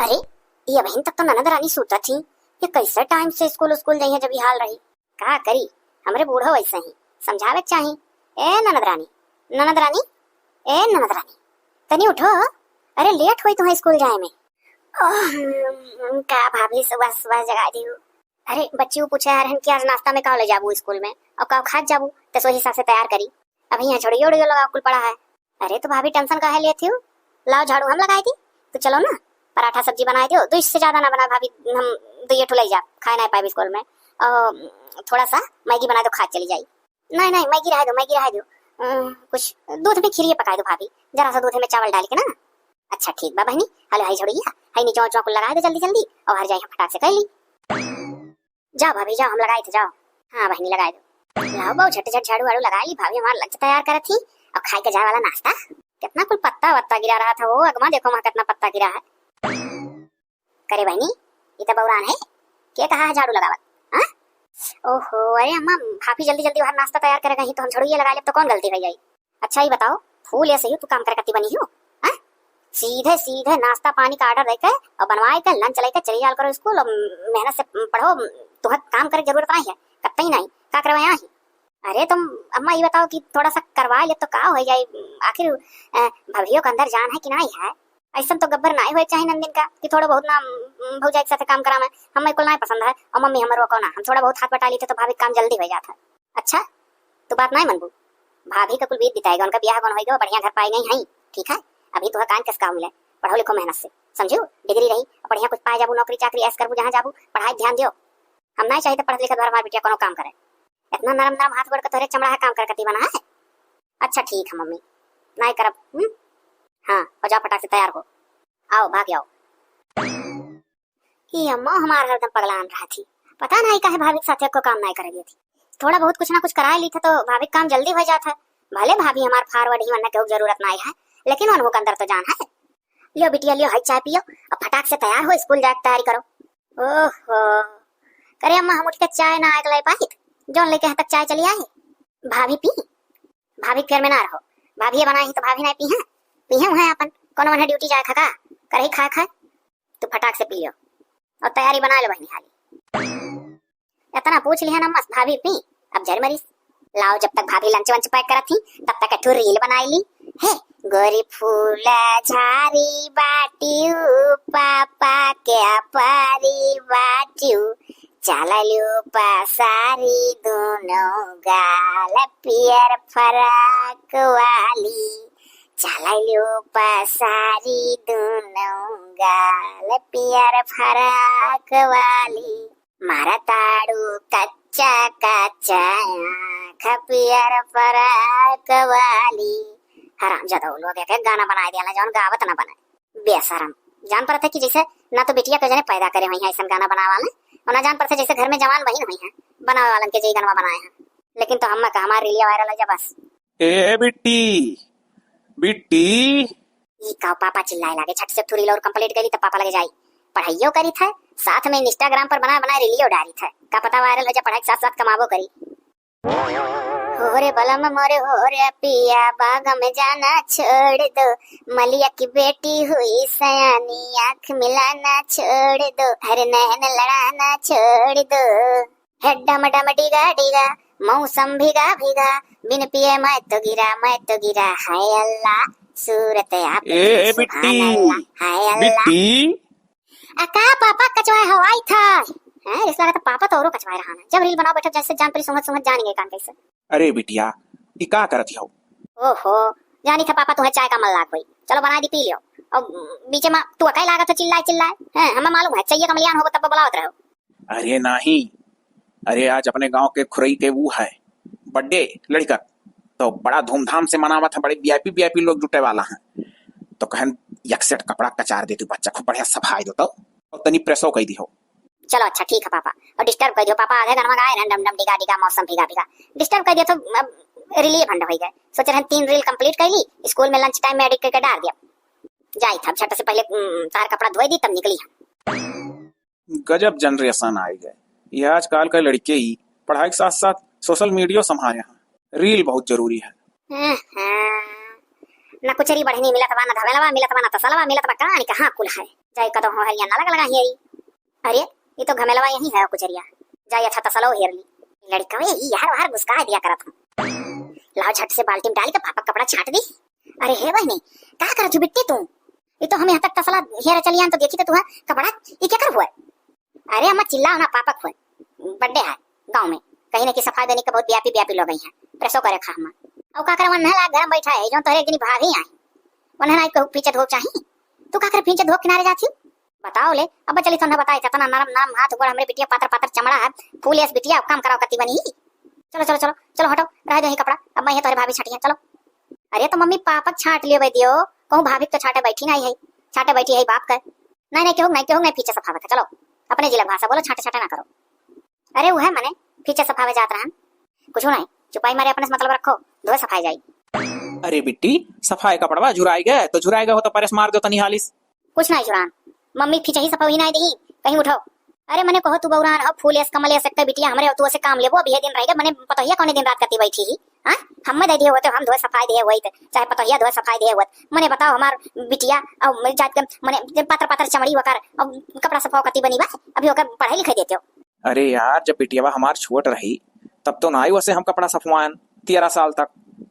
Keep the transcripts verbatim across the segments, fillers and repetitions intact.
अरे, ये अबहिन तक तो ननद रानी सूतत ही। ये कैसे टाइम से स्कूल, स्कूल जइहैं जब ये हाल रही? का करी, हमरे बूढ़ो वैसे ही, समझावे के चाही। ए ननद रानी, ननद रानी, ए ननद रानी, तनी उठो। अरे, लेट होई तुम्हें स्कूल जाए में। ओह, का भाभी सुबह सुबह जगा दियो। अरे, बच्ची पूछे आ रहन कि आज नाश्ता में का ले जाबू स्कूल में और का खात जाबू, तो सोही हिसाब से तैयार करी। अभी यहाँ झड़ियो उड़ियो लगा कुल पड़ा है। अरे तो भाभी, टेंशन काहे लेत हो? लाओ झाड़ू हम लगाई दी। तो चलो ना, पराठा सब्जी बनाई दियो, दुई से ज्यादा ना बनाए भाभी, हम दुइये ठो ले जा, खाए ना पाए स्कूल में। और थोड़ा सा मैगी बनाई दो, खा चली जाई। नहीं नहीं, मैगी रहे दो, मैगी रहे दो। अम, कुछ दूध में खीरिए पकाई दो भाभी, जरा सा दूध में चावल डाल के ना। अच्छा ठीक बा बहनी, हलो हाई झड़िया, हाई नीचे चौकुल लगाई दो जल्दी जल्दी, और हर जाई हम फटाक से कर ली। जाओ भाभी जाओ, हम लगाई थे, जाओ। हाँ बहनी लगाई दो। लाओ बहू, झट झट झाड़ू वाड़ू लगा ली, भाभी हमार लंच तैयार करत ही और खाए के जाए वाला नाश्ता। कितना कुल पत्ता वत्ता गिरा रहा था वो, अगवा देखो वहाँ कितना पत्ता गिरा है। करे बहनी, ये तो बौरान है, के कहा है झाड़ू लगावत? हाँ? ओहो, अरे अम्मा, भाभी जल्दी जल्दी बाहर नाश्ता तैयार करे गई तो हम झाड़ू ये लगा ले तो कौन गलती हो जाई? अच्छा, ये बताओ, फूल ऐसे ही तू काम करे कत्ती बनी हो, हैं? सीधे सीधे नाश्ता पानी का ऑर्डर देके और बनवाए के लंच लेके चली जाल करो स्कूल और मेहनत से पढ़ो, तुहे काम करे जरूरत नहीं है, कत्ते ही नहीं, का करवा यहाँ ही? अरे तुम अम्मा ये बताओ कि थोड़ा सा करवा ले तो का हो जाए, आखिर अ, भभियो के अंदर जान है कि नहीं है? ऐसा तो गब्बर नहीं होए चाहे नंदिन का कि थोड़ा बहुत ना, अम, भौजाई के साथ काम करा में, हमें कुल नहीं पसंद है। और मम्मी हमरो को ना, हम थोड़ा बहुत हाथ बटा लेते तो भाभी काम जल्दी हो जाता है। अच्छा, तू बात नहीं मनबू, भाभी का कुल बीत बिताएगा, उनका ब्याह बन होएगा, बढ़िया घर पाए गई हैं, ठीक है? अभी तो कान कस का मिले, पढ़ो लिखो मेहनत से, समझू? डिग्री रही, बढ़िया कुछ पाए जाबू, नौकरी चाकरी ऐस करबू, जहाँ जाबू, पढ़ाई ध्यान दियो। हम नहीं चाहिए पढ़ लिखे हमारे बिटिया कोनो काम करे। इतना नरम नरम हाथ गोड़ का तोहरे चमड़ा है, काम करे कती बना है। अच्छा ठीक है मम्मी, नहीं करब। हम्म? हाँ, और जाओ फटाक से तैयार हो, आओ भाग आओ। ये अम्मा हमार हरदम पगलान रहा थी, पता नहीं काहे भाभी के साथ एको काम नहीं करे देती। थोड़ा बहुत कुछ ना कुछ कराए ली था तो भाभी के काम जल्दी हो जाता है। भले भाभी हमार फारवर्ड ही, वरना केहू के जरूरत नहीं है, लेकिन उन्हों के अंदर तो जान है। लियो बिटिया लियो, हाई चाय पियो, अब फटाक से तैयार हो, स्कूल जाए के तैयारी करो। ओहो, करे अम्मा हम उठ के चाय ना आए के लाई पाइत, जौन लेके यहाँ तक चाय चली आए। भाभी पी, भाभी के फेर में ना रहो, भाभी ये बनाई तो भाभी नहीं पी है, पी है वहाँ अपन, कोनो वहाँ ड्यूटी जाए खा का, करही खाए खाए। तू फटाक से पी लियो और तैयारी बना लो बहनी हाली। इतना पूछ लिया ना मस्त भाभी पी, अब जर मरीस। लाओ जब तक भाभी लंच वंच पैक करत ही तब तक एक ठो रील बनाई ली। हे गोरी फूला झारी बाटियो, पापा के पारी बाटियो, चललू पसारी दोनों गाल पियर फराक वाली, चललू पसारी दोनों गाल पियर फराक वाली, मारताड़ू कच्चा कच्चा आँख पियर फराक वाली। हरामजादा लोग एक एक गाना बनाए देला जौन गावत ना बने। बेशरम, जान पड़त है कि जैसे ना तो बिटिया के जने पैदा करे हुई हैं ऐसा गाना बनावा ले, और ना जान पड़त है जैसे घर में जवान बहिन हुई हैं बनावे वालन के जे गाना बनाए हैं। लेकिन तो हम का हमार रीलिया वायरल है जा बस। ए बिट्टी, बिट्टी। ई का पापा चिल्लाए लागे, झट से थोड़ी और कंप्लीट करी तब पापा लगे जाई। पढ़ाइयो करी था, साथ में इंस्टाग्राम पर बना बना रीलियो डारी था। का पता वायरल हो जा, पढ़ाई के साथ साथ कमाबो करी। हो रे बलम मोरे हो रे पिया, बाग में जाना छोड़ दो, मलिया की बेटी हुई सयानी, आँख मिलाना छोड़ दो, हर नैन लड़ाना छोड़ दो। हे डम डम डिगा डिगा, मौसम भीगा भीगा, बिन पिए मैं तो गिरा, मैं तो गिरा, हाय अल्लाह, सूरत आपकी, ए, ए, सुभान बिट्टी, अल्लाह, हाय अल्लाह। बिट्टी। आ का पापा कचवाए हवाई था? हैं, रिश्ता का तो पापा तो औरो कचवाए रहा ना। जब रील बनाओ बैठो जैसे जान परी सूंघत सूंघत जान गए कान कैसे। अरे बिटिया, ई का करत हो? ओहो, जानी था पापा तुम्हें चाय का मन लाग गई। चलो बनाई दी, पी लियो। और बीचे में तू अकाई लागत हो चिल्लाए चिल्लाए। हैं, हमें मालूम है, चाहिए का मलियान होगो तब बुलावत रहो। अरे नाही, अरे आज अपने गांव के खुरई के वो है बर्थडे लड़का, तो बड़ा धूमधाम से मनावत है, बड़े वीआईपी वीआईपी लोग जुटे वाला हैं। तो कहन एक सेट कपड़ा कचार दे तू बच्चा, खूब बढ़िया सफाई दो तो, और तनी प्रेसो कह दी हो। चलो अच्छा ठीक है पापा, और डिस्टर्ब कर दियो पापा, आधे घंटा में गाए रहन डम डम डिगा डिगा मौसम भीगा भीगा, डिस्टर्ब कर दियो तो अब रिलीफ फंड हो गए। सोच रहे तीन रील कंप्लीट कर ली, स्कूल में लंच टाइम में एडिट करके डाल दिया। जाई था झट से पहले, उम, तार कपड़ा धोए दी तब निकली हम। गजब जनरेशन आई गए। ये आजकल के लड़के ही पढ़ाई के साथ साथ सोशल मीडियो संभाले हैं। रील बहुत जरूरी है। हम्म, हम्म। ना कुचरी बढ़नी मिलत बा, ना धवेलवा मिलत बा, ना तसलवा मिलत बा, कहाँ नहीं कहाँ कुल है। जाई कतौ हरिया ना लगा लगा हेरी। अरे, ई तो घमेलवा यही है कुचरिया। जाई अच्छा तसलो हेर ली। लड़कवे ई यार वार गुस्का दिया करत हूँ। लाओ झट से बाल्टी में डाल के पापा कपड़ा छाट दी। अरे हे बहिनी, का करत हूँ बिट्टी तू? ई तो हम यहाँ तक तसला हेर चलियान तो देखी तो तू है कपड़ा, ई क्या कर हुआ? अरे अम्मा चिल्लाओ ना, पापक हुआ। बर्थडे है गाँव में, कहीं ना कि सफाई देने के बहुत व्यापी व्यापी लोग हैं, प्रेसो करे खा हमार। और का करे, वन्हन लाग घर में बैठा है, जो तोहरे एक दिन भाभी आई, वन्हन आई कहू पीछे धोप चाही, तू का करे पीछे धोप किनारे जाती हूँ? बताओ ले, अब चली तो ना बताए, इतना नरम नरम हाथ गोड़ हमरे बिटिया, पातर पातर चमड़ा है, फूल एस बिटिया, अब काम कराओ कती बनी। चलो चलो चलो चलो, हटो, रह दे ही कपड़ा, अब मैं ये तोहरे भाभी छटिया, चलो। अरे तो मम्मी पापक छाट लियो बे दियो, कहूँ भाभी तो छाटे बैठी नहीं है, छाटे बैठी है बाप का। नहीं नहीं, केहू नहीं, केहू नहीं पीछे सफावत है, चलो अपने जिला भाषा बोलो, छाटे छाटे ना करो। अरे उहे मने पीछे सफावे जात रहन, कुछ नहीं, चुपाई मारे अपने से मतलब रखो, धोए सफाए जाई। अरे बिट्टी, सफाए कपड़वा झुराई गए तो झुराई गए हो तो परेस मार दो तनी हालिस। कुछ नहीं झुरान, मम्मी पीछे ही सफाई नहीं दी, कहीं उठो। अरे मने कहो तू बौरान हो, फूल एस कमल एस एक बिटिया हमरे, तू से काम लेबो, अभी ये दिन रह गए, मने पतोहिया कौने दिन रात कती बैठी ही, हाँ? हम में दे दिए होते, हम धोए सफाई दिए होइत, चाहे पतोहिया धोए सफाई दिए होत, मने बताओ हमार बिटिया और मेरी जात के मने पातर पातर चमड़ी वकर और कपड़ा सफाओ कती बनी बा, अभी ओकर पढ़ाई लिखाई देते हो। अरे यार, जब बिटियावा हमार छोट रही, तब तो नाई वसे हम कपड़ा सफवाएन, तेरह साल तक।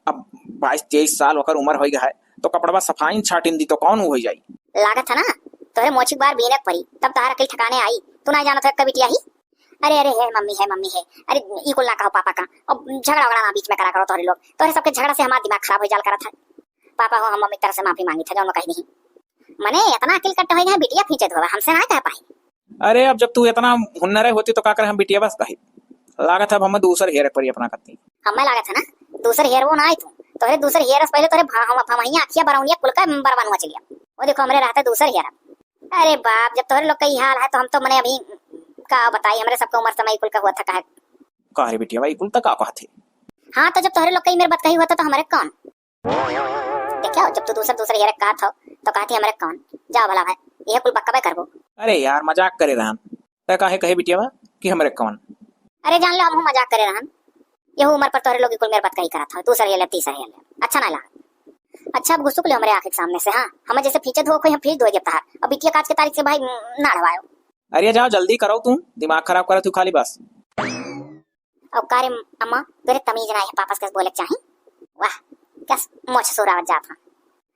अब बाईस तेईस साल ओकर उम्र होइ गए है, तो कपड़वा सफाइन छाटिन दी तो कौन हो जाई? लागत है ना, तोहरे मोछिक बार बीने के परी, तब तोहार अकिल ठिकाने आई। तू ना जानत है कब बिटिया ही। अरे अरे, हे मम्मी, हे मम्मी, हे, अरे ई कुल ना कहो पापा का, अब झगड़ा वगड़ा ना बीच में करा करो तोहरे लोग, तोहरे सबके झगड़ा से हमार दिमाग खराब हो जाल करत है। पापा हो, हम मम्मी तरफ से माफी मांगी था, जौन कही नहीं। मने इतना अकिल कट्ट हो गया है, बिटिया खींचे धोवे, हमसे ना कह पाई। अरे, अब जब तू इतना हुन्नरे होती तो का करे हम बिटिया बस दही। लागत है अब हमें दूसर हेरे परी अपना कत्ती। हमें लागत है ना, दूसर हेरबो ना आई तू। तोहरे दूसर हेरस पहले तोहरे भा-, हम, हम हियां अखिया बरौनिया कुल का बरवा नुआ चलिया। वो देखो हमरे रहते दूसर हेरा। अरे बाप, जब तोहरे लोग का ई हाल है तो हम तो मने अभी का बताई, हमरे सबका उम्र समय कुल का हुआ था काहे। का रे बिटिया भाई, कुल तक का कहत है? हाँ, तो जब तोहरे लोग का ई मेरे बात कही हुआ था तो हमरे कौन? देखियो, जब तू दूसर दूसर हेरे कहत हो, तो कहती हमरे कौन? जाओ भला भाई, यह कुल बकबे करबो। अरे यार, मजाक करे रहन। तै काहे कहे बिटियावा कि हमरे कौन? अरे जान ले, हमहू मजाक करे रहन। यहू उम्र पर तोहरे लोग कुल मेरे बात कही करत हो, दूसर हेले, तीसर हेले। अच्छा ना लगा। अच्छा, अब घुसुक ले हमरे आँख के सामने से, हाँ? हमें जैसे फींचे धो कोई, हम फींच धो जब तहार। अब बिटिया का आज के तारीख से भाई, ना ढवायो। अरे जाओ, जल्दी करो तू, दिमाग खराब करत तू खाली बस। और का रे अम्मा, तोरे तमीज ना है, पापा से कैसे बोले के चाही? वाह, क्या मोछ सोरावत जात हा।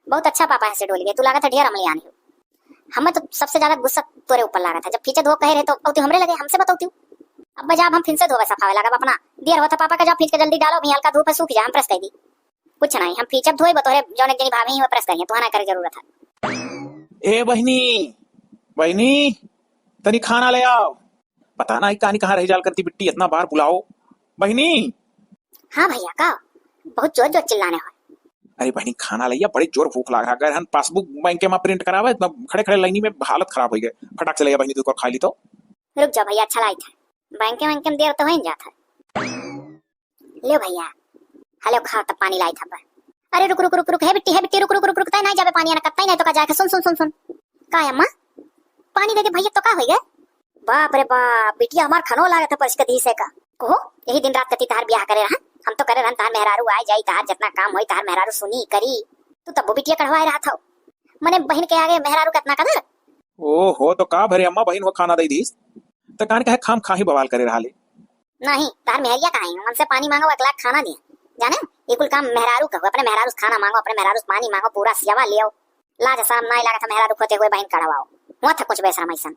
बहुत अच्छा पापा ऐसे डोल गए, तू लागत है ढेर अमलियान हो। हमें तो सबसे ज्यादा गुस्सा तोरे ऊपर लागत है, जब फींचे धो कहे रहे तो औती हमरे लगे, हमसे बतौती हूँ। अब बजा, अब हम फिर से धोवे सफावे लागब अपना। देर होता पापा का, जाओ फींच के जल्दी डालो, अभी हल्का धूप है, सूख जाए, हम प्रेस कर दी। कुछ नहीं, हम फींचब धोए, तोहरे जौन एक जनी भाभी ही वो प्रेस करिए, तुहरा ना करे जरूरत है। ए बहिनी, बहिनी, तनी खाना ले आओ। पता ना ई कहानी कहाँ रह जाल करती बिट्टी, इतना बार बुलाओ। बहिनी। हाँ भैया, का? बहुत जोर जोर चिल्लाने हो। अरे बहिनी, खाना लइया, बड़ी जोर भूख लाग रहा। अगर हम पासबुक बैंक के में प्रिंट करावे, तो खड़े खड़े लाइनी में हालत खराब हो गए। फटाक से लइया बहिनी, तू कर खा ली तो। रुक जाओ भैया, अच्छा लाइट है। बैंक के, बैंक में देर तो हो ही जाता है। ले भैया, हले खाओ तब पानी लाई था। अरे रुक, रुक, रुक, रुक, हे बिट्टी, हे बिट्टी, रुक, रुक, रुक, रुक, तय नहीं जाबे पानी आना, कत्ता ही नहीं तो का जाए, सुन, सुन, सुन, सुन। का है अम्मा? पानी दे दे भैया, तो का होई गए? बाप रे बाप, बिटिया हमार खनो लागत है परस के दी से का। कहो, यही दिन रात कती तहार ब्याह करे रहन, हम तो करे रहन तहार मेहरारू आए जाई, तहार जितना काम होई तहार मेहरारू सुनी करी, तू तब वो बिटिया कढ़वाए रहा था। मने बहन के आगे मेहरारू का इतना कदर? ओहो, तो का भरे अम्मा बहन वो खाना दे दीस? तो कान कहे खाम खाही बवाल करे रहा ले। नहीं, तार मेहरिया कहाँ है? उनसे पानी मांगो, एक लाख खाना दिए। जाने, ये कुल काम मेहरारू का हो, अपने मेहरारू से खाना मांगो, अपने मेहरारू से पानी मांगो, पूरा सेवा लियो। लाज शरम नाई लागत है मेहरारू खोते हुए बहन कढ़वाओ। हुआ था कुछ बेशरम ऐसन।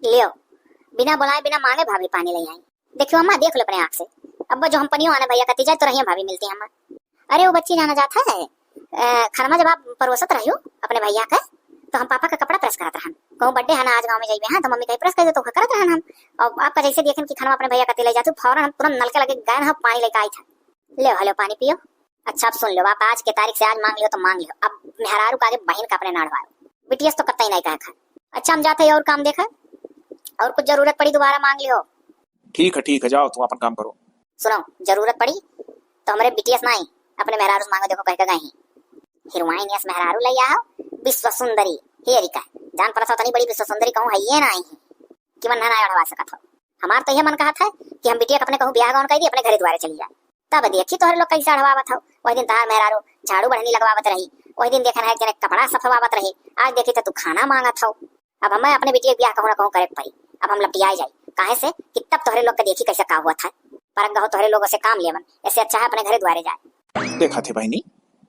लियो, बिना बुलाए, बिना मांगे भाभी पानी ले आई। देखियो अम्मा, देख लो अपने आँख से। अब जो हम पनियो आने भैया कती जाए तो रहिए भाभी मिलती है अम्मा। अरे वो बच्ची जाना जात है, अ, खनमा जब आप परोसत रहियो अपने भैया के, तो हम पापा का कपड़ा प्रेस करत रहन। कहूँ बर्थडे है ना आज गाँव में जाइबे, हाँ, तो मम्मी कही प्रेस कर दे, तो करत रहन हम। और आपका जैसे देखेन कि खनमा अपने भैया कती ले जातू, फौरन हम तुरंत नल के लगे गए ना, पानी लेके आई था। ले, हलो, पानी पियो। अच्छा, अब सुन लो, आप आज के तारीख से आज मांग लियो तो मांग लियो, अब मेहरारू का आगे बहन का अपने ना ढवाओ। बिटियस तो कतई नहीं कहा खा। अच्छा, हम जाते हैं और काम देखा, और कुछ जरूरत पड़ी दोबारा मांग लियो। ठीक है, ठीक है, जाओ तुम अपन काम करो। सुनो, जरूरत पड़ी तो हमरे बिटियस नाई, अपने मेहरारू से मांगो, देखो कह के गई। हीरोइन यस मेहरारू लई आओ, विश्व सुंदरी। हे रिका, जान पड़त हो तनी बड़ी विश्व सुंदरी कहूँ है ये ना आई कि मन ना अढ़वा सकत हो। हमार तो यह मन कहत है कि हम बिटिया के अपने कहूँ ब्याह गौन कर दी, अपने घरे द्वारे चली जाए। तब देखी तोहरे लोग कैसे अढ़वावत हो। वही दिन तहार मेहरारू झाड़ू बढ़नी लगवावत रही, वही दिन देखन है एक जने कपड़ा सफवावत रही, आज देखी तो तू खाना मांगत हौ। अब हमें अपने बिटिया के बियाह कहूँ ना कहूँ करे के पड़ी। अब हम लपटियाए जाई, काहे से कि तब तोहरे लोग के देखी कैसे का हुआ था। परक गहो तोहरे लोगों से काम लेवन, ऐसे अच्छा है अपने घरे द्वारे जाए। देखा थे बहनी,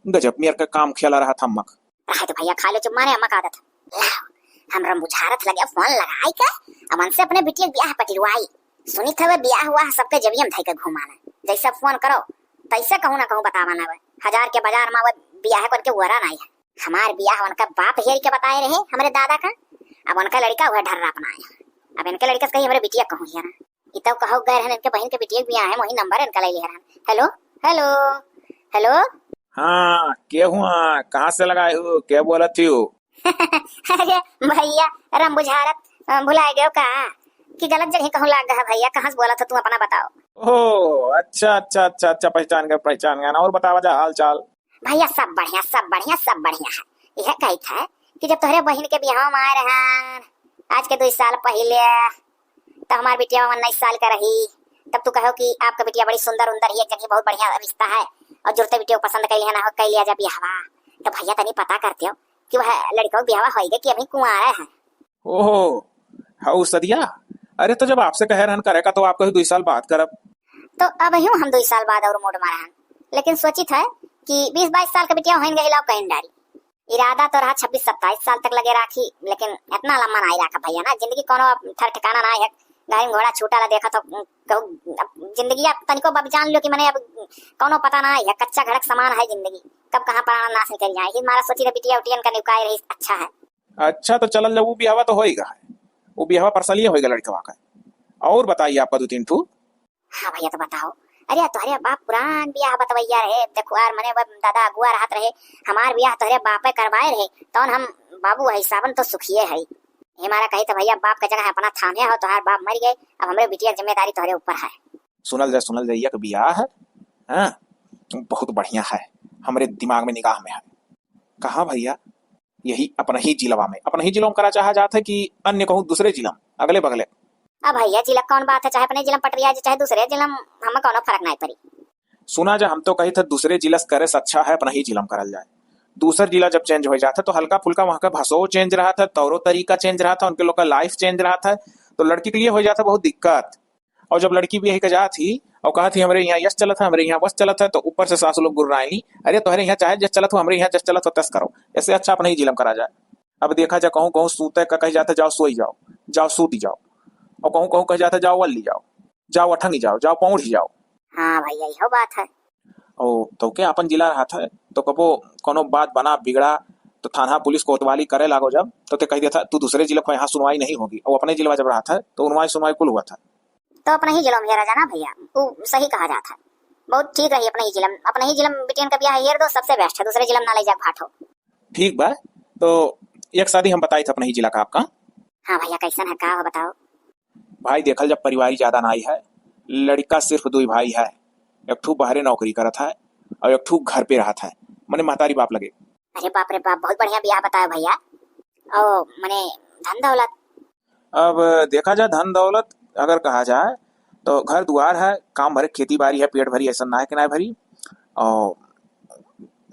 गजब मेर का काम खेला रहा था अम्मक। रहे तो भैया, खा लो चुप, मारे अम्मक आदत है। लाओ, हमरा बुझारत लगे फोन लगाई के, अब उनसे अपने बिटिया के बियाह पटिरवाई। सुनी थे बियाह हुआ है सबके जेबियम धई के घुमाना, जैसे फोन करो तैसे कहूँ ना कहूँ बतावा ना। हजार के बाजार में वो बियाह करके वरा नहीं है। हमार बियाह उनका बाप हेर के बताए रहे, हमरे दादा का। अब उनका लड़का हुआ ढर्रा अपनाए। अब इनके लड़के से कही हमरे बिटिया कहूँ हेरा। इतव कहो गए रहन इनके बहिन के बिटिया के बियाह है, वही नंबर इनका ले लिया रहन। हेलो, हेलो, हेलो। हाँ, के हुआ? कहाँ से लगाए हो? के बोलत हो? अरे भैया, राम बुझारत, अ, भुलाए गयो का? कि गलत जगह कहूँ लाग गया भैया, कहाँ से बोलत हो तू, अपना बताओ। ओह, अच्छा, अच्छा, अच्छा, अच्छा, पहचान गया, पहचान गया ना। और बतावा जा हाल चाल। भैया, सब बढ़िया, सब बढ़िया, सब बढ़िया है। यह कही था कि जब तोहरे बहिन के बियाह में आए रहन, आज के दो साल पहले, तब हमार बिटिया उन्नीस साल का रही, तब तू कहो कि आपका बिटिया बड़ी सुंदर उंदर ही, एक जगह बहुत बढ़िया रिश्ता है, और जुड़ते बिटिया को पसंद कर लिया ना हो, कर लिया जा बियाहवा। तो भैया, तनी पता करते हो कि वह लड़का को बियाहवा होइगे कि अभी कुंवारा है? ओहो, हऊ सदिया। अरे, तो जब आपसे कहे रहन करे का, तो आप कही दुई साल बाद करब। तो अब यूं हम दुई साल बाद और मूड मारा हन, लेकिन सोचित है कि बीस बाईस साल का बिटिया होइन गई, लाओ कहीं डारी। इरादा तो रहा छब्बीस सत्ताईस साल तक लगे राखी, लेकिन इतना लम्बा ना ही राखा भैया ना। जिंदगी कोनो अब ठर ठिकाना ना है, गाड़ी घोड़ा छूटा ला देखा तो कहू, अब जिंदगी अब तनिको अब जान लो कि मने अब कोनो पता ना है, कच्चा घड़क समान है जिंदगी, कब कहाँ प्राण नाश निकल जाए। ही मारा सोची रहे बिटिया उटियन का निकाय रही अच्छा है। अच्छा, तो चलल जाऊ, उ बियाहवा तो होइगा है, उ बियाहवा परसलिए होइगा लड़कवा का। और बताइए आपका दो तीन ठू। हाँ भैया, तो बताओ। अरे, तोहरे बाप पुरान बियाह बतवैया रहे, देखो यार, मने वो दादा अगुआ रहत रहे, हमार बियाह तोहरे बापे करवाए रहे, तौन हम बाबू है, सावन तो सुखिए है। हमारा कही तो भैया, बाप के जगह अपना थामे हो, तोहार बाप मर गए, अब हमरे बिटिया के जिम्मेदारी तोहरे ऊपर है। सुनल जाए, सुनल जाए, एक बियाह है, हाँ, बहुत बढ़िया है, हमरे दिमाग में, निगाह में है। कहाँ भैया? यही अपना ही जिलवा में, अपना ही जिलवा में करा चाहा जात है कि अन्य कहूँ दूसरे जिला में, अगले बगले? अब भैया, जिला कौन बात है, चाहे अपने जिला में पटरिया जाए, चाहे दूसरे जिला में, हमें कौनो फर्क नहीं पड़ी। सुना जा, हम तो कही थे दूसरे जिला से करे से अच्छा है अपना ही जिला में करल जाए। दूसर जिला जब चेंज हो जाता है तो हल्का फुल्का वहाँ का भाषो चेंज रहा था, तौरो तरीका चेंज रहा था, उनके लोग का लाइफ चेंज रहा था, तो लड़की के लिए हो जाता बहुत दिक्कत। और जब लड़की भी यही का जात ही और कहा थी, "हमरे यहाँ यस चलत है, हमरे यहाँ वस चलत है," तो ऊपर से सासू लोग गुर्राइली, "अरे, तोहरे यहाँ चाहे जस चलत हो, हमरे यहाँ जस चलत हो, तस करो, ऐसे अच्छा अपना ही जिलम करा जाए।" अब देखा जा, कहूँ कहूँ सूते का कही जाता, "जाओ सोई जाओ, जाओ सूती जाओ," और कहूँ कहूँ कही जाता, "जाओ वल्ली जाओ, जाओ अठंगी जाओ, जाओ पौढ़ी जाओ।" हाँ भैया, इहो बात है। ओ, तो के अपन जिला रहा था, तो कबो कोनो बात बना बिगड़ा, तो थाना पुलिस कोतवाली करे लागो जब, तो ते कह दिया था, "तू दूसरे जिले को, यहाँ सुनवाई नहीं होगी।" और अपने जिले में जब रहा था, तो उनवाई सुनवाई कुल हुआ था। तो अपने ही जिलों में हेरा जाना भैया, वो सही कहा जाता है। बहुत ठीक रही अपने ही जिला में, अपने ही जिला में बिटियन का ब्याह हेर दो, सबसे बेस्ट है, दूसरे जिला में ना ले जा भाटो। ठीक बा, तो एक शादी हम बताई थे अपने ही जिला का आपका। हाँ भैया, कैसन है, का हो बताओ। भाई देखल जब परिवारी ज्यादा ना आई है, लड़का सिर्फ दुई भाई है, एक ठू बाहरे नौकरी करत है और एक ठू घर पे रहत है, मने महतारी बाप लगे। अरे बाप रे बाप, बहुत बढ़िया ब्याह बतायो भैया। ओ, मने धन दौलत? अब देखा जाए धन दौलत अगर कहा जाए तो घर दुआर है, काम भरे खेती बाड़ी है, पेट भरी ऐसा ना है कि ना भरी, और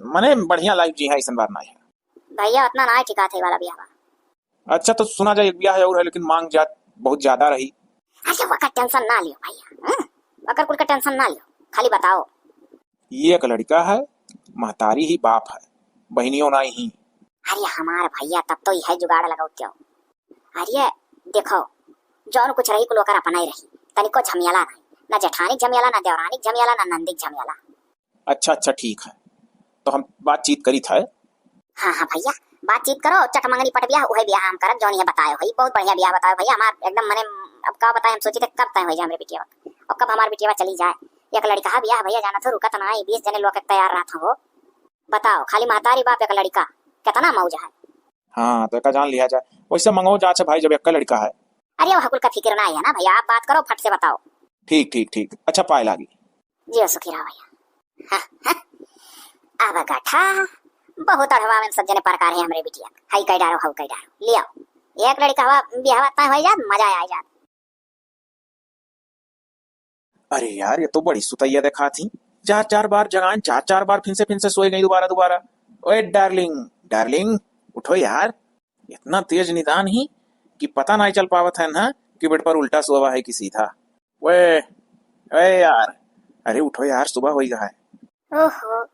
मने बढ़िया लाइफ जी है, ऐसा बात ना है। भैया उतना ना है ठिकात है वाला ब्याह बा। अच्छा तो सुना जाए एक ब्याह और है, लेकिन मांग जात बहुत ज्यादा रही। अच्छा वकर टेंशन ना लियो भैया, हम्म? वकर कुल का टेंशन ना लियो, खाली बताओ। ये एक लड़का है, महतारी ही बाप है, बहनियों ना ही। अरे हमार भैया, तब तो यह जुगाड़ लगाओ क्यों? अरे देखो, जौन कुछ रही कुल ओकर अपना ही रही, तनिको झमेला नहीं, ना जेठानी झमेला, ना देवरानी झमेला, ना नंदी झमेला। अच्छा अच्छा ठीक है, तो हम बातचीत करी था। हाँ हाँ भैया, बातचीत करो, चटमंगनी पट ब्याह, उहे ब्याह हम करब जौन ये बताए होई। बहुत बढ़िया ब्याह बताए भैया, हमार एकदम मने, अब का बताए, हम सोची थे कब तय हो जाए हमरे बिटिया और कब हमार बिटिया चली जाए। एक लड़का है ब्याह भैया, जाना तो रुकत ना है, बीस जने लोग के तैयार रहत हो। बताओ, खाली महतारी बाप एक लड़का, कितना मौज है। हाँ, तो एका जान लिया जाए। वैसे मंगो जांच है भाई, जब एक्का लड़का है। अरे, वह कुल का फिक्र ना है ना भैया, आप बात करो, फट से बताओ। ठीक, ठीक, ठीक। अच्छा, पाए लागी। जियो सुखी रहो भैया। हाँ, हाँ। अब गठा, बहुत अढ़वा में सब जने प्रकार है हमरे बिटिया। हई कई डारो, हऊ कई डारो। लियो। एक लड़का हवा, बियाहवा तय हो जात, मजा आ जात। अरे यार, ये तो बड़ी सुतैया देखा थी। चार चार बार जगाएं, चार चार बार फिर से, फिर से सोए गई दोबारा, दोबारा। ओए डार्लिंग, डार्लिंग, उठो यार। इतना तेज निदान ही कि पता नाहीं चल पावत है ना कि बेड पर उल्टा सोवा है कि सीधा। ओए, ओए यार, अरे उठो यार, सुबह होई गा है। ओहो,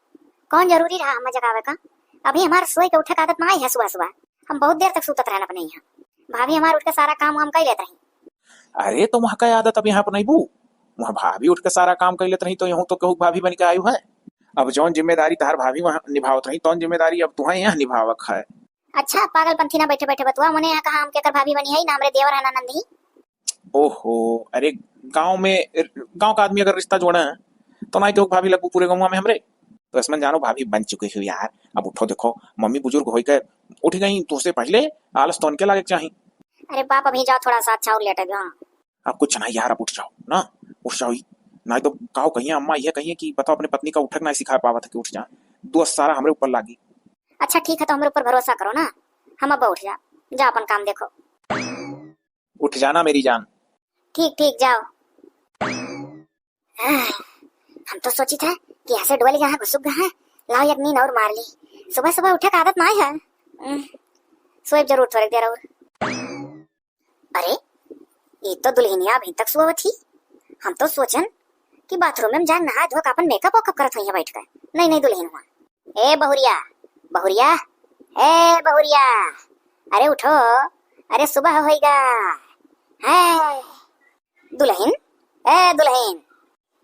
कौन जरूरी रहा हमें जगावे का? अभी हमार सोए के उठे के आदत नाहीं है सुबह सुबह। हम बहुत देर तक सूतत रहन अपने यहाँ। भाभी हमार उठ के सारा काम वाम कर लेत रही। अरे तो वहाँ का आदत अब यहाँ अपनैबू? वहाँ भाभी उठ के सारा काम कर लेत रही तो यहूँ तो कहू भाभी बन के आयु है। अब जौन जिम्मेदारी तहार भाभी वहाँ निभावत रही तौन जिम्मेदारी अब तुहैं यहाँ निभावक है। अच्छा पागलपंथी ना बैठे बैठे बतुआ, मने यहाँ कहाँ हम केकर भाभी बनी है, ना हमरे देवर है ना नंदी। ओहो, अरे गाँव में, गाँव का आदमी अगर रिश्ता जोड़े हैं, तो नाहीं केहू भाभी लगबू पूरे गौवा में हमरे। तो इसमें जानो भाभी बन चुकी हो यार। अब उठो, देखो मम्मी बुजुर्ग होई के उठ गई, तुहसे पहले आलस तो उनके लागे के चाही। अरे बाप, अभी जाओ थोड़ा सा अच्छा और लेटे जाओ। अब कुछ नाहीं यार, अब उठ जाओ ना, उठ जाओ ही। नाहीं तो काव कहिए अम्मा, यह कहिए कि बताओ अपने पत्नी का उठक नाहीं सिखा पावत है कि उठ जाए, दोष सारा हमरे ऊपर लागी। अच्छा ठीक है, तो हमरे ऊपर भरोसा करो ना, हम अब उठ जा, जा अपन काम देखो। उठ जाना मेरी जान। ठीक ठीक, जाओ। आह, हम तो सोची था कि ऐसे डोल यहाँ घुसुक गए हैं, लाओ एक नींद और मार ली। सुबह सुबह उठे का आदत ना है। हम्म, सोए जरूर थोड़ी देर और। अरे, ये तो दुल्हनिया अभी तक सोवत ही। हम तो सोचन कि बाथरूम में जान नहा धो के अपन मेकअप वेकअप करत होइहैं बैठ के। नहीं नहीं दुल्हन हुआ। ए बहुरिया, बहुरिया, ए बहुरिया, अरे उठो, अरे सुबह होइगा। है दुल्हन, ए दुल्हन।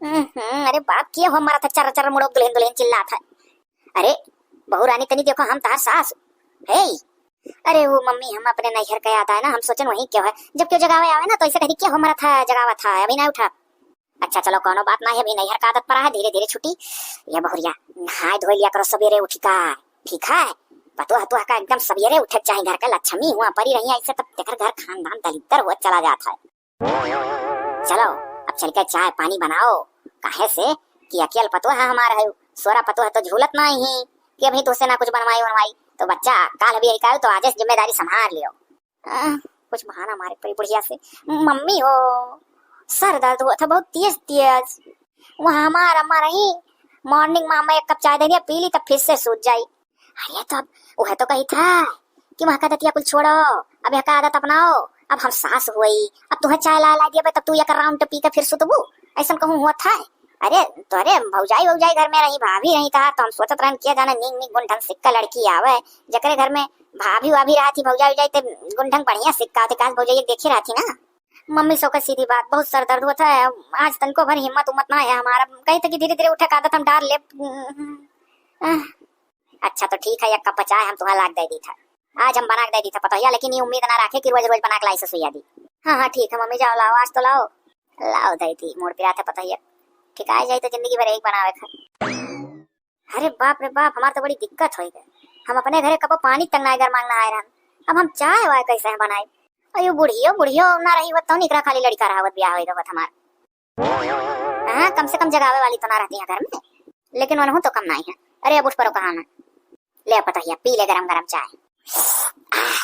हम्म, अरे बाप, किया हो मारा था चर्र चर्र मुड़ो दुल्हन दुल्हन चिल्लात है। अरे बहू रानी तनी देखो, हम तहार सास। हे, अरे वो मम्मी, हम अपने नैहर का याद आए ना, हम सोचन वही क्यों है, जब क्यों जगावे आवे ना तो ऐसे कही क्यों हो मारा था, जगावा था, अभी ना उठा। अच्छा चलो कौनो बात ना है, अभी नैहर का आदत पड़ा है, धीरे धीरे छुटी। ये बहुरिया, नहाए धोए लिया करो सवेरे उठी का, ठीक है? पतोह हतोह का एकदम सवेरे उठे के चाही, घर का लक्ष्मी हुआ परी रही ऐसे, तब तेकर घर खानदान दलिद्दर हुआ चला जात है। चलो अब चल के चाय पानी बनाओ, काहे से कि अकेल पतोह है हमार है, सोरा पतोह तो झूलत ना ही कि अभी तुझसे ना कुछ बनवाई वनवाई, तो बच्चा काल भी यही तो आज जिम्मेदारी संभाल लियो। आह, कुछ बहाना मारे पड़ी बुढ़िया से। मम्मी हो, सर दर्द हुआ था बहुत तेज तेज। वहाँ हमार अम्मा रही, मॉर्निंग में हमें एक कप चाय दे दिया, पी ली, तब फिर से सूत जाई। अरे, तो अब वह तो कही था कि वहाँ का दतिया कुल छोड़ो, अब यह का आदत अपनाओ, अब हम सास हुई, अब तुहें चाय ला ला दिया, तब तू एक राउंड पी के फिर सुतबू, ऐसा कहूँ हुआ था? अरे, तोरे भौजाई वौजाई घर में रही, भाभी रही तहार, तो हम सोचत रहन किया जाने नीक नीक गुण ढंग सिक्का लड़की आवे, जकरे घर में भाभी वाभी रहती, भौजाई वौजाई, ते गुण ढंग बढ़िया सिक्का होते, काश भौजाई देखे रहती ना। मम्मी सो के सीधी बात, बहुत सर दर्द होता है, आज तनको भर हिम्मत उम्मत ना है हमारा, कही था कि धीरे धीरे उठे का आदत हम डाल ले। अच्छा तो ठीक है, एक कप चाय हम तुम्हें लाग दे दी था, आज हम बना के दे दी था पतोहिया, लेकिन ये उम्मीद ना रखे कि रोज रोज बना के लाई ससुइया दी। हाँ हाँ ठीक है मम्मी, जाओ लाओ, आज तो लाओ। लाओ दे दी, मोड़ पिरा था पतोहिया, ठिकाए जाए तो जिंदगी भर एक बनावे खा। अरे बाप रे बाप, हमार तो बड़ी दिक्कत होई गए, हम अपने घरे कबो पानी तक ना गरमांग ना आए रहन, अब हम चाय वाय कैसे हैं बनाए? अयो बुढ़ियो बुढ़ियो ना रही होत तो निकरा खाली लड़का रहा होत, ब्याह होई गए होत हमार। हाँ, कम से कम जगावे वाली तो ना रहती है घर में, लेकिन वनहु तो कम नहीं है। अरे अब उठ परो कहाँ ना, ले पतोहिया पी ले गरम गरम चाय। आह,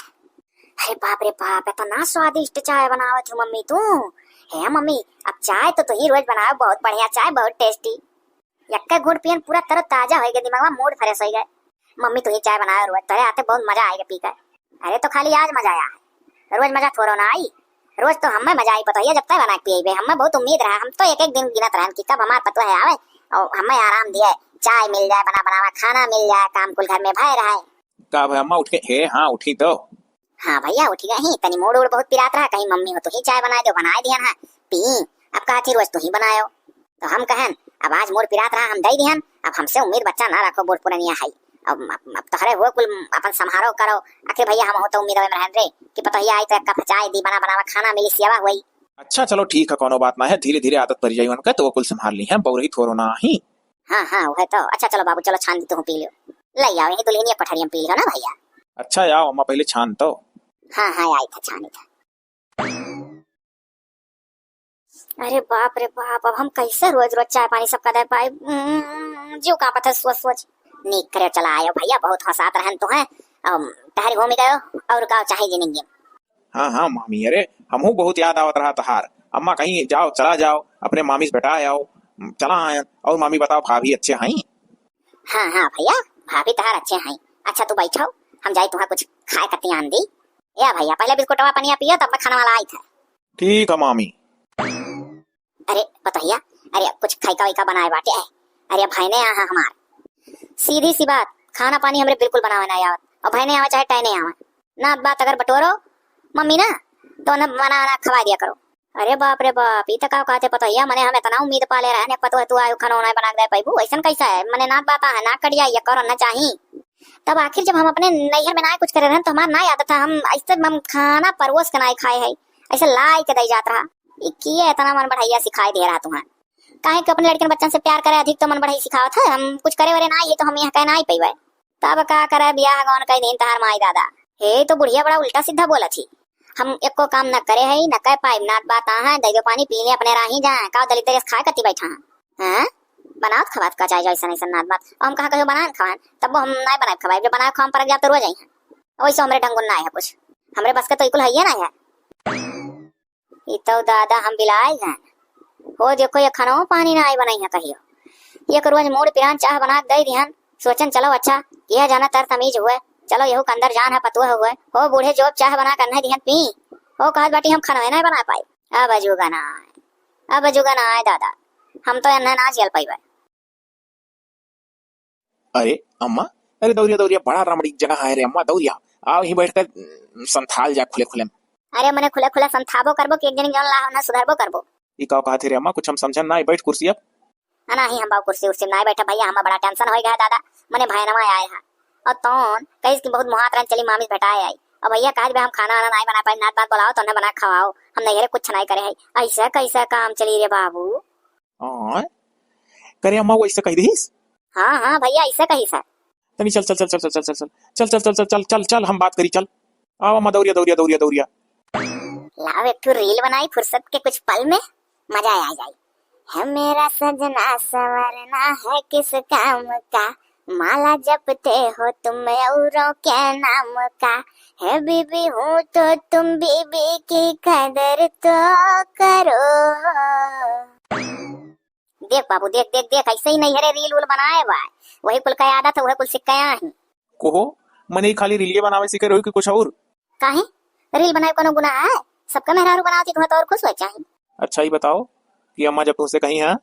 अरे बाप रे बाप, इतना स्वादिष्ट चाय बनावत हो मम्मी तू। हे मम्मी, अब चाय तो तू ही रोज बनाओ, बहुत बढ़िया चाय, बहुत टेस्टी। यक्का घूंट पियन पूरा तरो ताजा होई गए, दिमाग में मूड फ्रेश होई गए। मम्मी तू ही चाय बनाओ रोज, तोरे आते बहुत मजा आएगा पी कर। अरे तो खाली आज मजा आया है, रोज मजा थोड़ो ना आई। रोज तो हमें मजा आई पतोहिया, जब तक बना के पिएबे। हमें बहुत उम्मीद रहा, हम तो एक एक दिन गिनत रहन कि कब हमार पतोह आवे और हमें आराम दिए, चाय मिल जाए, बना बनावा खाना मिल जाए, काम कुल घर में भय रहे। का भाई अम्मा उठ के? हे हाँ, उठी तो। हाँ भैया उठ गए ही, तनी मूड उड़ बहुत पिरात रहा, कहीं मम्मी हो तो ही चाय बनाए दो, बनाए दिया ना पी। अब कहा थी रोज तू ही बनायो, तो हम कहन अब आज मूड पिरात रहा, हम दे दिहन, अब हमसे उम्मीद बच्चा ना रखो, बूढ़ पुरनिया है। अब, अब, अब तोहरे हो कुल अपन संभारो करो। आखिर भैया हम हो तो उम्मीद में रहन रे कि पतोहिया आई तो एक कप चाय दी, बना बनावा खाना मिली, सेवा हुई। अच्छा चलो ठीक है, कोनो बात ना है, धीरे धीरे आदत पड़ जाई उनका, तो वो कुल संभाल ली है, बौरही थोरो ना ही। हाँ हाँ वह तो। अच्छा चलो बाबू, चलो छान दी, तू पी लियो, ले आओ यही दुल्हनिया कोठरिया में पी लियो ना भैया। अच्छा आओ अम्मा, पहले छान तो। हाँ हाँ आई था, छानी था। अरे बाप रे बाप, अब हम कैसे रोज रोज चाय पानी सबका दे पाए? उम्म, जीव कांपत है सोच सोच। नीक करे चला आयो भैया, बहुत हंसात रहन तो है। अब टहर घूम गयो और का चाहे जिंदगी में। हाँ हाँ मामी, अरे हमहू बहुत याद आवत रहा तहार। अम्मा कहीं जाओ, चला जाओ, अपने मामी से भेटा आओ। चला आयन। और मामी बताओ, भाभी अच्छे हैं? हाँ हाँ भैया, भाभी तहार अच्छे हैं। अच्छा तू बैठो, हम जाई तुहां कुछ खाए कतियान दी। ए भैया पहले बिस्कुटवा पनिया पियो तब खाना वाला आई था। ठीक है मामी। अरे पतोहिया, अरे कुछ खाइका वाइका बनाए बाटे। अरे भैने आहा हमार, सीधी सी बात, खाना पानी हमरे बिल्कुल बनावे ना आवत। और भैने आवे चाहे टैने आवे, नात बात अगर बटोरो मम्मी ना, तो उन्हें बना बना खवा दिया करो। अरे बाप रे बाप, ई त का कहते पतोहिया, मने हम इतना उम्मीद पाले रहन, एक पतोह तू आयु खाना उना बना के दे पैबू, ऐसन कैसा है? मने नात बात है, ना कट जाए, ये करो ना चाही। तब आखिर जब हम अपने नैहर में ना कुछ करे रहन, तो हमार ना आदत था, हम ऐसे हम खाना परोस के ना खाए है, ऐसे लाई के दे जात रहा। ई किए इतना मन बढ़ैया सिखाई दे रहा तुहां? काहे कि अपने लड़कन बच्चन से प्यार करे अधिक तो मन बढ़ई सिखावत है। हम कुछ करे वरे ना आई तो हम यहाँ कहे ना आई पैबे। तब का करे, बियाह गौन कई दिन तहार माई दादा। हे तो बुढ़िया बड़ा उल्टा सीधा बोलत ही। हम एको काम न करे है, न कह पाइब, नात बात आ है, दे दो पानी पी ले अपने राही जाए, का दलित दरिया खाए कती बैठा है? हैं? बनावत खवात का चाहे जैसन ऐसन नात बात। और हम कहा कहियो बनाए खवाए, तब वो हम ना बनाए खवाए, जब बनाए खाम पर जाब तो रोज आई है। वैसे हमरे ढंगुन ना है कुछ, हमरे बस के तो इकुल है ना है। ई तो दादा हम बिलाए गए। हो देखो, ये खानो पानी ना आई बनाई है कहियो। ये को रोज मूड़ पिरान चाह बना के दे दिहन। सोचन चलो अच्छा, यह जाना तर तमीज हुए। चलो यहू के अंदर जान है पतुआ हुए। हो बूढ़े जोब चाह बना के अन्हे दिहन पी। हो कहत बाटी हम खानवे ना बना पाई। अब अजूगा ना आए, अब अजूगा ना आए दादा। हम तो अन्हे ना झेल पाई। अरे अम्मा, अरे दौरिया, दौरिया, बड़ा रमणीक जगह है रे अम्मा, दौरिया, आओ यहीं बैठकर, उम, संथाल जा खुले खुले में। अरे मने खुले खुले संथाबो करबो कि एक जनी जौन लाहो ना सुधरबो करबो? ई का कहत है रे अम्मा, कुछ हम समझन ना, बैठ कुर्सी अब। ना ही हम बाबू कुर्सी उर्सी ना बैठा भैया, हम बड़ा tension हो गया दादा, मने भयनवा आए हा। और तौन कहिस कि बहुत मुहात रहन चली मामी से भेटाए आई। और भैया कहत बे हम खाना वाना ना बना पाई, नात बात बुलाओ तो उन्हें बना खवाओ, हम नहीं रे कुछ नहीं करे है। ऐसा कैसा काम चली रे बाबू? हाँ, करे अम्मा वो ऐसे कह दीस? हाँ, हाँ भैया, ऐसे कही सर। तनी चल, चल, चल, हम बात करी, चल। आवा अम्मा, दौरिया, दौरिया, दौरिया, दौरिया। लाओ, एक ठो reel बनाई फुर्सत के कुछ पल में, मजा आ जाई। है मेरा सजना संवरना है किस काम का, माला जपते हो तुम औरों के नाम का, है बीबी हूँ तो तुम बीबी की कदर तो करो। देख बाबू, देख, देख, देख, ऐसे ही नहीं है रे, reel उल बनाए बा, वही कुल का आदत है, वही कुल सिक्का ही। कोहो, मने खाली रीलिये बनावे सीखे रहो कि कुछ और? काहे? Reel बनाए कोनो गुनाह है? सबका मेहरारू बनावती, तुम्हें तो और खुश होए चाही। अच्छा, ई बताओ कि अम्मा जब तुमसे कही है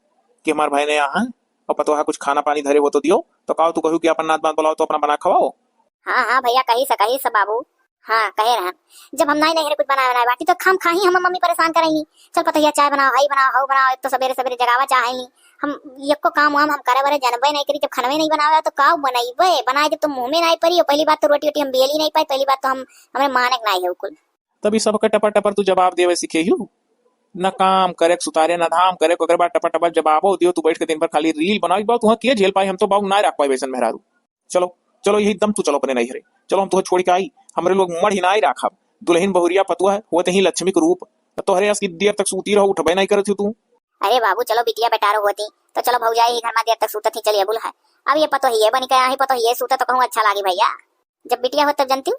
कि हमार भाई ने यहाँ और पतोहा कुछ खाना पानी धरे हो तो दियो, तो काओ तू कहू कि अपन नात बात बुलाओ तो अपना बना खवाओ? हाँ, हाँ भैया, कही स, कही स बाबू। हाँ, कहे रहन, जब हम नाई नैहरे कुछ बनाए बनाए बाटी तो खाम खाही हम मम्मी परेशान करही। चल पतोहिया चाय बनाओ, हई बनाओ, हऊ बनाओ, एक तो सबेरे सबेरे जगावा चाहेली। हम यक्को काम वाम हम करे बरे जानबे नहीं करी, जब खनवे नहीं बनावे तो का बनइबे? बनाए जब तो मुँह में नहीं परी, और पहली बात तो रोटी वोटी हम बेली नहीं पाई, पहली बात तो हम, हमें मानक नहीं है उ कुल। तभी सबके टपर टपर तू जवाब देवे सीखे हू, न काम करे सुतारे, न धाम करे, ओकरे बाद टपर टपर जवाबो दियो। तू बैठ के दिन भर खाली reel बनाई बा, तुहाँ के झेल पाई? हम तो बाबू ना रख पाई वैसन मेहरारू। चलो, चलो, यही दम तू चलो अपने नैहरे। चलो, हम तुहे छोड़ के आई, हमरे लोग मढ़ी ना आई राखब। दुल्हन बहुरिया पतुआ होत ही लक्ष्मी के रूप, तो तोहरे अस की देर तक सूती रहो, उठबे नहीं करत हो तू। अरे बाबू, चलो बिटिया बेटारो होती, तो चलो भौजाई ही घर में देर तक सूतत ही चलिए बुल है। अब ये पतोहिए बनी के आई, पतोहिए सूतत तो कहूँ अच्छा लागी भैया। जब बिटिया होत तब जनती,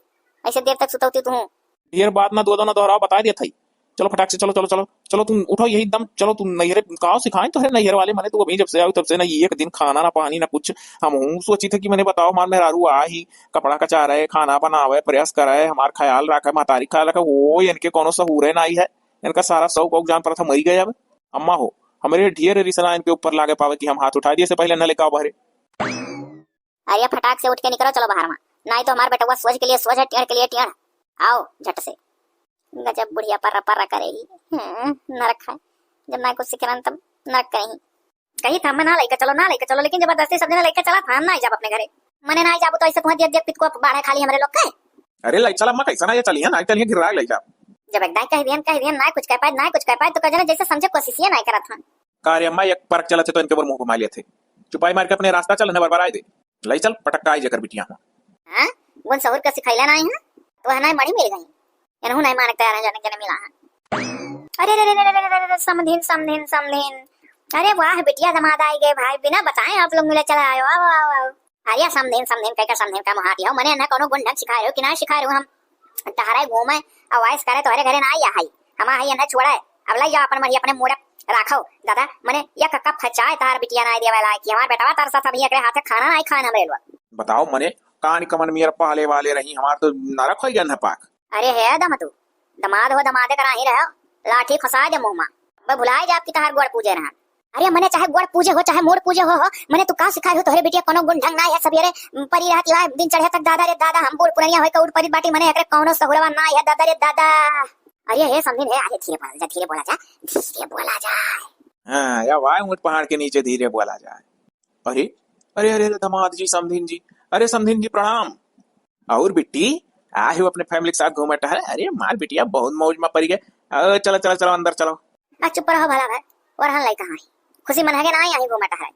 ऐसे देर तक सुतौती तू। ढेर बात ना दो, दो ना दोहराओ, बता दिया था। चलो फटाक से, चलो, चलो, चलो, चलो तुम उठो, यही दम, चलो तुम नैहरे काव सिखाएं, तोहरे नैहर वाले मने, तू अभी जब से आओ तब से ना एक दिन खाना ना पानी ना कुछ। हम हूँ सोची थे कि मने बताओ, हमार मेहरारू आ ही, कपड़ा कचारे, खाना बनावे, प्रेस करे, हमार ख्याल रखे, महतारी ख्याल रखे, वो इनके कोनो सहूरे ना आई है, इनका सारा शौक औक जान पड़ा था मरी गए। अब अम्मा हो, हमरे ढेर रिसना इनके ऊपर लागे पावे कि हम हाथ उठा दिए से पहले न लेकर आओ बहरे। अरे फटाक से उठ के निकलो, चलो बाहर में, नहीं तो हमार बेटवा सोच के लिए सोच है, टेढ़ के लिए टेढ़। आओ झट से। गजब बुढ़िया पर्रा पर्रा करे ही। हम्म, नरक है, जब ना कुछ सिखरन तब नरक कहीं। कही था मैं ना लेके चलो, ना लेके चलो, लेकिन जबरदस्ती सब जने लेके चला था, हम ना जाब अपने घरे। मने ना जाबू तो ऐसे कुआं दिया दिया पितको बाढ़ है खाली हमरे लोग के। अरे ले चल अम्मा, कैसा ना ये चलिए ना, चलिए गिरा ले जाब। जब एक दाई कह दियन, कह दियन, ना कुछ कह पाए, ना कुछ कह पाए, तो कह जने जैसे समझे कोशिश ये ना करत हन। का रे अम्मा, एक परक चलत है तो इनके ऊपर मुंह घुमा लेत है। चुपाई मार के अपने रास्ता चल, न बरबराए दे। लई चल, पटक का आई जेकर बिटिया हो। हाँ? गुन सहूर का सिखैला नाई है? तो है नाई मड़ी मिल गई। एनहू नहीं माने तैयार है, जाने के मिला है। अरे, अरे, अरे, समधिन, समधिन, समधिन। अरे वाह, बिटिया दमाद आई गए भाई, बिना बताए आप लोग मिले चला आयो। आओ, आओ, आओ। अरे समधिन, समधिन, कह के समधिन का मुहाती हो? मने ना कोनो गुण ढंग सिखाए रहो कि ना सिखाए रहो हम? तहरा घूमे, आवाज करे तोहरे घरे ना आया है। हमा है ना छोड़ा है। अब लाई जाओ अपन मरी अपने मूड़े राखो। दादा, मने या कक्का फचाए तार बिटिया ना देवे लायक कि हमार बेटवा तार साथ अभी एकरे हाथे खाना नहीं खाए हमरे लोग। बताओ मने, कान कमन मियर पहले वाले रही, हमार तो नरक होइ गया न पाक। अरे हे दमदू, दमाद हो, दमादे करा ही रहो, लाठी खसा दे मुँह मा। बे भुलाए जाब कि तहार गोड़ पूजे रहन। अरे मने चाहे गोड़ पूजे हो, चाहे मूड़ पूजे हो, हो, मने तू का सिखाए हो, तोहरे बिटिया कोनो गुण ढंग ना है, सबेरे परी रहती है, दिन चढ़े तक दादा रे दादा, हम बूढ़ पुरनिया होइके उठ परित बाटी, मने एकरे कोनो सहुरवा ना है, दादा रे दादा। अरे हे समधिन हे, अरे धीरे बोला जा, धीरे बोला जा, धीरे बोला जा। हाँ, या वाह ऊँट पहाड़ के नीचे धीरे बोला जाए। अरे, अरे, अरे, अरे, दामाद जी, समधिन जी, अरे समधिन जी, प्रणाम। और बिट्टी, आ हो अपने family के साथ घूमे टहरे? अरे मार बिटिया, बहुत मौज मा परी गए। अ, चलो, चलो, चलो, अंदर चलो। आ, चुप रहो भला भाई, वरहन लइका हाँ, खुशी मन है कि ना आई घूमे टहरे?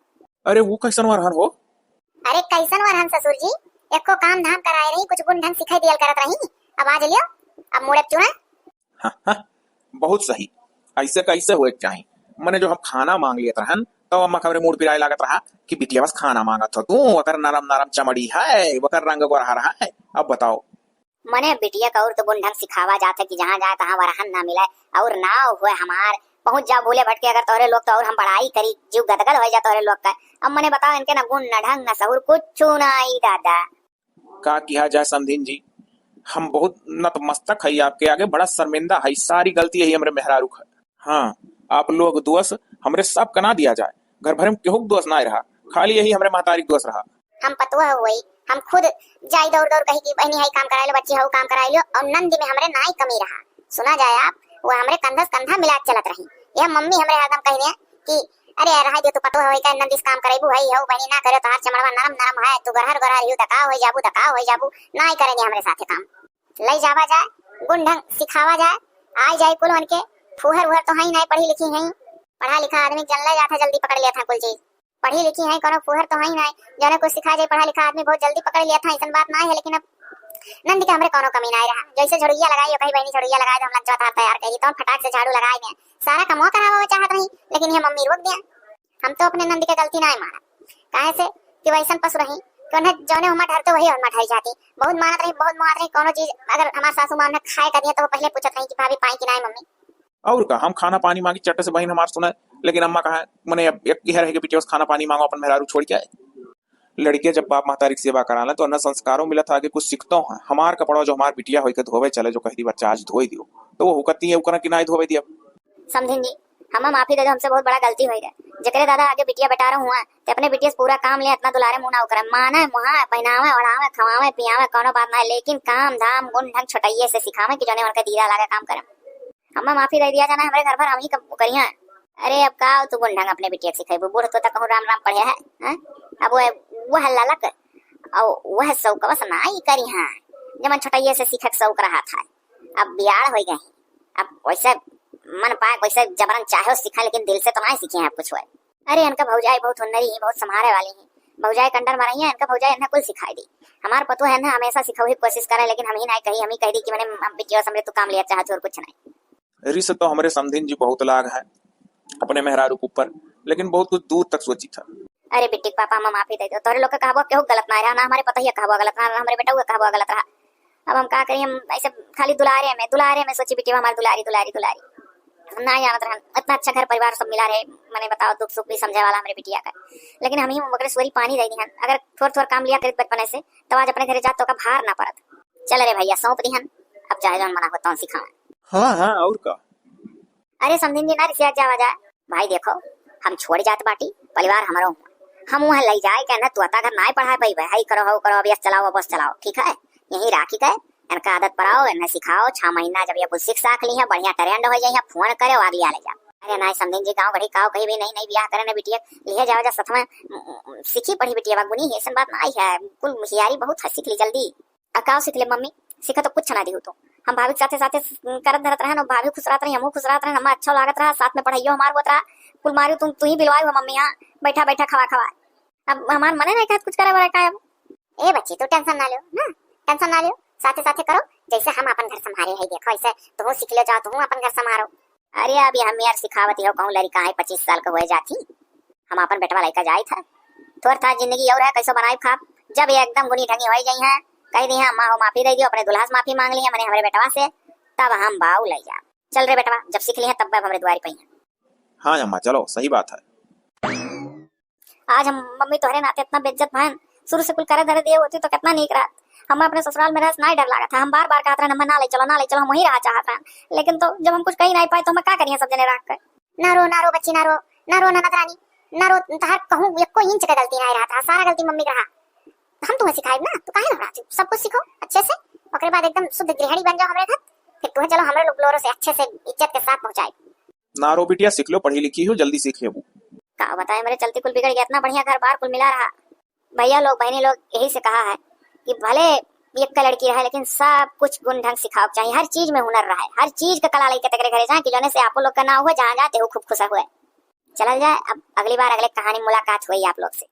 अरे वो कैसन वरहन हो? अरे कैसन वरहन ससुर जी, एको काम धाम कराए रही, कुछ गुण ढंग सिखाई दियल करत रही, अब आज लियो, अब मुड़े चुना। हाँ, हाँ, बहुत सही। ऐसे कैसे होए के चाही? मने जो हम खाना मांग लेत रहन, तो अम्मा का हमरे मूड़ पिराए लागत रहा कि बिटिया बस खाना मांगत हो तू, अगर नरम नरम चमड़ी है, वकर रंग गोरहर है। अब बताओ। मने बिटिया का और तो गुण ढंग सिखावा जात है कि जहाँ जाए तहाँ वरहन ना मिले, और नाव हुए हमार, पहुँच जाओ भूले भटके अगर तोहरे लोग तो, और हम बड़ाई करी, जीव गदगद हो जा तोहरे लोग का। अब मने बताओ, इनके ना गुण ना ढंग ना सहूर कुछ ना आई दादा। का किहा जाए समधिन जी, हम बहुत नतमस्तक हई आपके आगे, बड़ा शर्मिंदा हई, सारी गलती यही हमरे मेहरारू क है। हाँ, आप लोग दोष हमरे सब का ना दिया जाए, घर भरे में केहू के दोष ना रहा, खाली यही हमरे महतारी के दोष रहा। हम पतोह हुई, हम खुद जाई दौड़ दौड़ कही कि बहनी हई काम कराई लो, बच्ची हऊ काम कराई लो, और नंद में हमरे नाई कमी रहा। सुना जाए आप, वो हमरे कंधा से कंधा मिला के चलत रही। यह मम्मी हमरे हरदम कही रहे कि अरे रहा दे, तू पतोह होई का नंदिस काम करेबू, हई हऊ बहनी ना करे, तोहार चमड़वा नरम नरम है, तू गरहर गरहर हियो, दकाव होई जाबू, दकाव होई जाबू, ना ही करेंगे हमरे साथे काम। लई जावा जाए, गुण ढंग सिखावा जाए, आई जाए कुल उनके, फूहर उहर तो हई नहीं, पढ़ी लिखी हई, पढ़ा लिखा आदमी जन ले जात है, जल्दी पकड़ लेत है कुल चीज, पढ़ी लिखी हई, कोनो फूहर तो हई नहीं, जने कुछ सिखा जाए, पढ़ा लिखा आदमी बहुत जल्दी पकड़ लेत है, ऐसन बात ना है, लेकिन अब नंद के हमरे कोनो कमी ना रहा, जैसे झड़ुइया लगाई, कही बहनी झड़ुइया लगाए दे, हम लज्जा तार तैयार करी, तो फटाक से झाड़ू लगाए दे, सारा कमवा करावा चाहत रही, लेकिन ये मम्मी रोक दिया। हम तो अपने नंद के गलती ना मानब, काहे से कि वैसन पशु रही कि उन्हें जौने हुमा ढरते वही हुमा ढाई जाती। बहुत मानत रही, बहुत मानत रही, कोनो चीज अगर हमार सासू माँ उन्हें खाए कर दिया तो वो पहले पूछत रही कि भाभी पाई कि ना मम्मी। और का, हम खाना पानी मांगी चट्ट से बहन हमार सुने, लेकिन अम्मा कहा मने अब एक यह रहे कि बिटिया बस खाना पानी मांगो अपन मेहरारू छोड़ के आए। लड़के जब बाप महतारी की सेवा कराला तो अन्ना संस्कारों मिलत है, आगे कुछ सीखतो है। हमार कपड़ा जो हमार बिटिया होई के धोवे चले जो कह दी बच्चा आज धोई दियो, तो वो हुकती है उकरा कि ना धोवे दिया। समधिन जी, हमें माफी दे दो, हमसे बहुत बड़ा गलती हो गया। जकरे दादा आगे बिटिया बेटारो हुआ, ते अपने बिटिया से पूरा काम ले, इतना दुलारे मुंह ना उकरे, माने मुहाए, पहनावे, ओढ़ावे, खवावे, पियावे, कोनो बात ना है, लेकिन काम धाम गुण ढंग छोटइये से सिखावे कि जौने उनके दीदा लागे काम करे। हमें माफी दे दिया जाना, हमरे घर भर हम ही कब करिया। अरे अब का तू गुण ढंग अपने बिटिया के सिखेबू, बूढ़ तो तक कहूँ राम राम पढ़े है, हैं? अब वो, वो हल्ला लग, और वह शौकवा से ना ही करी है, जमन छोटइये से सीखे के शौक रहा था, अब बियाह हो गए, अब वैसे मन पाए वैसे जबरन चाहे सीखे, लेकिन दिल से तो ना सीखे हैं कुछ हुए। अरे इनका भौजाई बहुत हुन्नरी ही, बहुत संभारे वाली ही, भौजाई कंडर मारही है, इनका भौजाई इन्हें कुल सिखाई दी। हमार पतोह है ना हमेशा सिखावे की कोशिश करे, लेकिन हम ही ना कही, हम ही कह दी कि मैंने बिटिया समझे तू काम लिया चाहत हो और कुछ नहीं। रिस तो हमरे समधिन जी बहुत लाग है अपने मेहरारू के ऊपर, लेकिन बहुत कुछ दूर तक सोची था। अरे बिट्टी के पापा, हमें माफी दे दो, तोहरे लोग के कहबो केहू गलत ना रहा, ना हमारे पतोहिया कहबो गलत रहा, ना हमारे बेटउआ कहबो गलत रहा। अब हम का करी, हम ऐसे खाली दुलारे में, दुलारे में सोची बिटिया हमार दुलारी, दुलारी, दुलारी। हम ना जानत रहन, इतना अच्छा घर परिवार सब मिला रहे, मने बताओ दुख सुख भी समझे वाला हमरे बिटिया का, लेकिन हम ही ओकरे सोरी पानी दे दिहन। अगर थोर थोर काम लिया करित बचपने से, तब आज अपने घरे जात तो का भार ना पड़त। चल रे भैया, सौंप दिहन, अब चाहे जौन मना हो तौन सिखावे। हाँ, हाँ, और का। अरे समधिन जी ना रिसिया जावा जाए। भाई देखो, हम छोड़ जात बाटी, परिवार हमरो हुआ। हम वहाँ लई जाए के ना तोता घर नाय पढ़ाए पइबे, हई करो, हऊ करो, अब यस चलाओ, बस चलाओ, ठीक है? यहीं राखी के, इनका आदत पराओ, इन्हें सिखाओ, छह महीना जब ये कुछ सीख साख ली है, बढ़िया ट्रेंड हो जाए, फोन करे, आग लिया ले जा। अरे नाय समधिन जी, गाँव घड़ी काव कही भी नहीं, नहीं बियाह करे ना बिटिया, लिहे जाओ जा सथ में, उम, उम, सीखी पढ़ी बिटिया, बा गुनी है, ऐसन बात ना आई है, कुल होशियारी बहुत है, सीख ली जल्दी। आ काव सीख ले मम्मी, सीखा तो कुछ ना दिहू तू। हम भाभी के साथे साथे करत धरत रहन, भाभी खुश रहत रही, हमहू खुश रहत रहन, हमें अच्छा लागत रहा, साथ में पढ़ाइयो हमार होत रहा। कुल मारियो तू, तू ही बिलवाई हो मम्मी, हाँ, बैठा बैठा खवा खवा। अब हमार मने नहीं कहत कुछ करे बरे का अब। ए बच्ची, तू टेंशन ना लियो ना, टेंशन ना लियो, साथे साथे करो, जैसे हम अपन घर संभारे है, देखो ऐसे तू सीख ले जाओ, तू अपन घर संभारो। अरे अब ये हम यार सिखावत हो, कहूँ लड़का है पच्चीस साल का हुए जाती, हम अपन बेटवा लइका जाइत है। थोर था जिंदगी और है, कैसो बनाई खाब। जब ये एकदम गुनी ढंगी होई गई हैं, कह दी हैं, "अम्मा हो माफी दे दियो, अपने दुल्हा से माफी मांग ली है, मने हमरे बेटवा से, तब हम बाऊ ले जाब।" चल रे बेटवा, जब सीख ली है तब हमरे दुआरी पे ही है। हाँ अम्मा, चलो, सही बात है। आज हम मम्मी तोहरे नाते इतना बेइज्जत भयन, शुरू से कुल करे धरे दिए होती तो कितना नीक रहत। हम अपने ससुराल में रहस नाहीं डर लागत है, हम बार बार कहत रहन, "हमें ना ले चलो, ना ले चलो," हम वहीं रहा चाहत रहन। लेकिन तो जब हम कुछ कही नाहीं पाए तो हमें का करिए सब जने रह के? ना रो, ना रो बच्ची, ना रो, ना रो ननद रानी, ना रो। तहार कहूँ एको इंच का गलती नाहीं रहत है, सारा गलती मम्मी का रहा। हम तुम्हें सिखाइब ना, तू काहे घबरात हू? सब कुछ सीखो अच्छे से, ओकरे बाद एकदम शुद्ध गृहिणी बन जाओ हमरे घर, फिर तुम्हें चलो हमरे लोग लोरो से अच्छे से इज्जत के साथ पहुँचाइब। ना रो बिटिया, सीख लो, पढ़ी लिखी हो, जल्दी सीख लेबू। का बताए, मेरे चलती कुल बिगड़ गया, इतना बढ़िया घर बार कुल मिला रहा। भैया लोग, बहनी लोग, यही से कहा है कि भले एक लड़की रहे, लेकिन सब कुछ गुण ढंग सिखाओ के चाहिए, हर चीज में हुनर रहे, हर चीज का कला लेके तकरे घरे जाए कि जौने से आपो लोग का नाव हुए, जहाँ जाते हो खूब खुश हुए। चलल जाए, अब अगली बार अगले कहानी मुलाकात हुई आप लोग से।